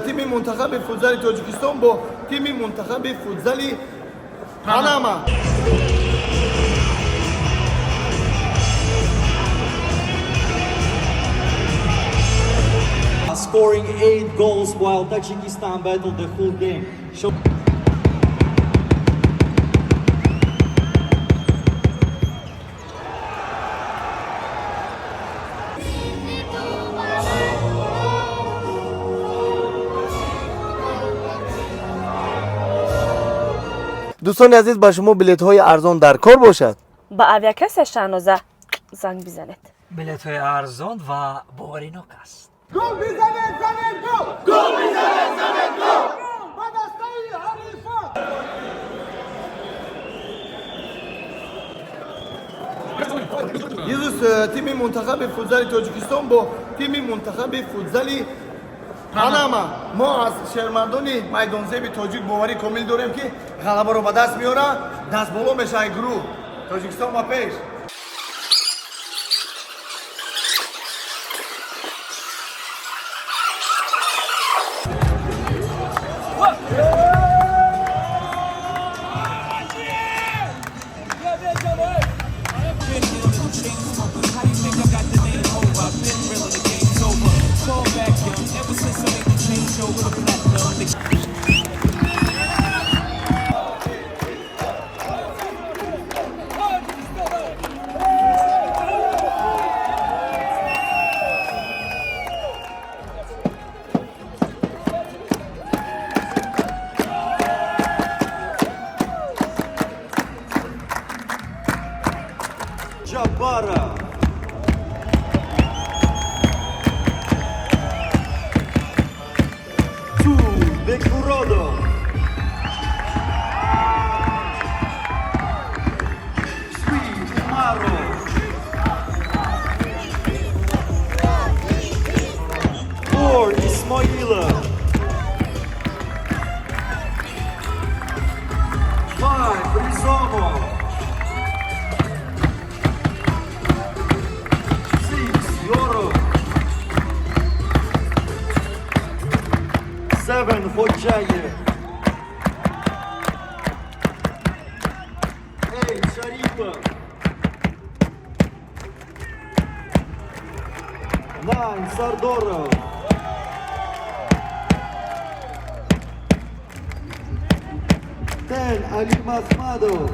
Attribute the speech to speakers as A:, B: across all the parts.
A: Тими мунтахаби футзали Тоҷикистон бо тими мунтахаби футзали Панама.
B: Scoring 8 goals while Tajikistan battled the whole game.
A: Дӯстони азиз, ба шумо билетҳои арзон дар кор бошад?
C: Ба авиакасса Шаҳноза занг бизанед.
D: Билетҳои арзон ва боваринок аст.
A: Гол бизанед, занед гол! Гол бизанед, занед гол! Ба дастаи ҳарифон! Ирӯз тими мунтахаби футзали Тоҷикистон бо тими мунтахаби футзали Панама. Мо аз шермардони майдонзеби тоҷик боварӣ комил дорем, ки ғалабаро ба даст меорад, дастболо мешавад гурӯҳ. Тоҷикистон ба пеш!
B: Джабара. Two, Бекмуродов. Three, Umarov. Four, Ismoilov. Five, Rizomov. Six, Yorov. Seven, Hocayev. Eight, Sharipov. Nine, Sardorov. 10, Alim Ahmadov.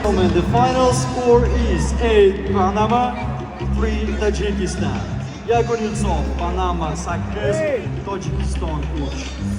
B: gentlemen, the final score is 8 Panama, 3 Tajikistan. Якунинсов, Панама, саккиз, Тоҷикистон, уч.